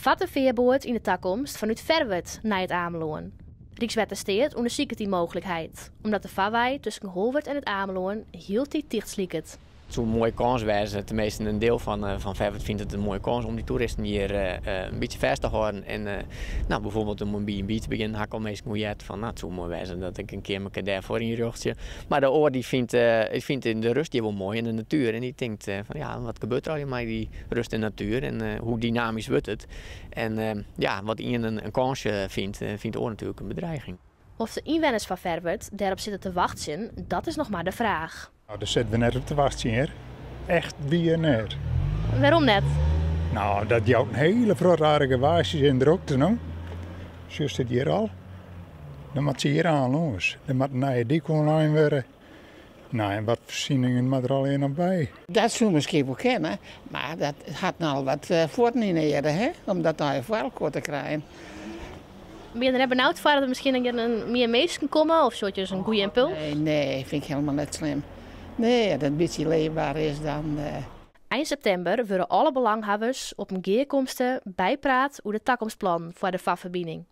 Fart de fearboat yn de takomst fanút Ferwert nei It Amelân? Rykswettersteat ûndersiket dy mooglikheid, omdat de farwei tusken Holwert en It Amelân hieltyd tichter liket. It soe in moaie kâns wêze, teminsten in diel fan Ferwert fynt it in moaie kâns om dy toeristen hjir in bytsje fêst te hâlden. En no, bijvoorbeeld om in B&B te begjinnen, ha ik al minsken oer heard fan, no, it soe moai wêze dat ik in keamerke dêrfoar ynrjochtsje. Mar de oar dy fynt de rust hjir wol moai en de natuer en dy tinkt fan ja, wat gebeurt der allegear mei dy rust en natuer en hoe dynamysk wurdt it? En ja, wat ien in kânsje fynt, fynt de oar natuerlik in bedreiging. Oft de ynwenners fan Ferwert dêrop sitte te wachtsjen, dat is noch mar de fraach. Nou, dêr sitte we net op te wachtsjen hear. Echt wier net. Wêrom net? Nou, dat jout in hiele protte argewaasjes en drokte no. Sjochst it hjir al? Dan moat se hjir oan lâns. Der moat in nije dyk oanlein wurde. Nou, en wat foarsieningen moat der allegear noch by? Dat soe miskien wol kinne, mar dat hat nochal wat fuotten yn 'e ierde, hè, om dat allegear foar elkoar te krijen. Binne je der net benaud foar dat der miskien mear minsken komme of soort in goede ympuls? Nee, nee, fyn ik hielendal net slim. Nee, as it in bytsje leefber is, dan. Ein septimber wurde alle belanghawwers op in gearkomste bypraat oer de takomstplannen foar de farferbining.